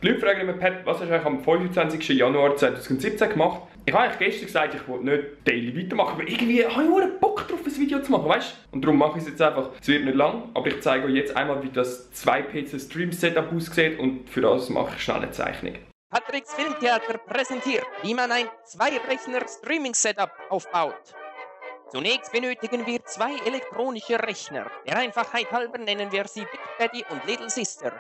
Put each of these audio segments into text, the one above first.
Die Leute fragen immer, Pat, was hast du eigentlich am 25. Januar 2017 gemacht? Ich habe eigentlich gestern gesagt, ich wollte nicht daily weitermachen, aber irgendwie habe ich auch Bock drauf, ein Video zu machen, weißt du? Und darum mache ich es jetzt einfach. Es wird nicht lang, aber ich zeige euch jetzt einmal, wie das 2-PC-Stream-Setup aussieht und für das mache ich schnell eine Zeichnung. Patricks Filmtheater präsentiert, wie man ein 2-Rechner-Streaming-Setup aufbaut. Zunächst benötigen wir 2 elektronische Rechner. Der Einfachheit halber nennen wir sie Big Daddy und Little Sister.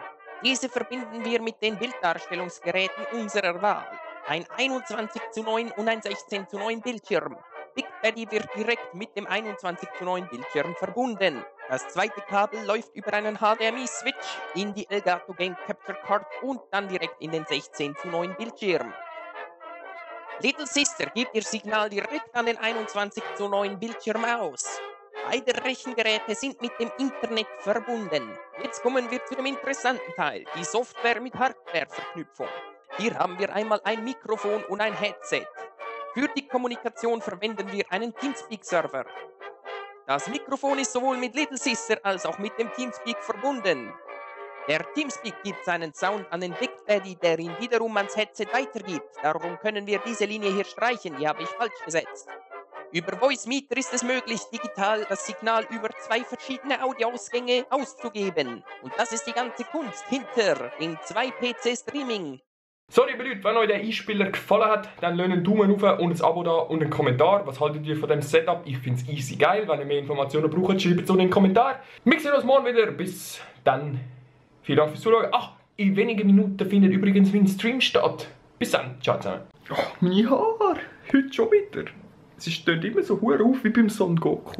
Diese verbinden wir mit den Bilddarstellungsgeräten unserer Wahl. Ein 21:9 und ein 16:9 Bildschirm. Big Daddy wird direkt mit dem 21:9 Bildschirm verbunden. Das zweite Kabel läuft über einen HDMI-Switch in die Elgato Game Capture Card und dann direkt in den 16:9 Bildschirm. Little Sister gibt ihr Signal direkt an den 21:9 Bildschirm aus. Beide Rechengeräte sind mit dem Internet verbunden. Jetzt kommen wir zu dem interessanten Teil, die Software mit Hardware-Verknüpfung. Hier haben wir einmal ein Mikrofon und ein Headset. Für die Kommunikation verwenden wir einen Teamspeak-Server. Das Mikrofon ist sowohl mit Little Sister als auch mit dem Teamspeak verbunden. Der Teamspeak gibt seinen Sound an den Big Daddy, der ihn wiederum ans Headset weitergibt. Darum können wir diese Linie hier streichen, die habe ich falsch gesetzt. Über Voicemeeter ist es möglich, digital das Signal über 2 verschiedene Audioausgänge auszugeben. Und das ist die ganze Kunst hinter dem 2-PC-Streaming. So, liebe Leute, wenn euch der Einspieler gefallen hat, dann lasst einen Daumen hoch und ein Abo da und einen Kommentar. Was haltet ihr von dem Setup? Ich finde es easy geil. Wenn ihr mehr Informationen braucht, schreibt es unten in den Kommentar. Wir sehen uns morgen wieder. Bis dann. Vielen Dank fürs Zuschauen. Ach, in wenigen Minuten findet übrigens mein Stream statt. Bis dann. Ciao zusammen. Oh, meine Haare. Heute schon wieder. Es steht immer so hure auf wie beim Son Goku.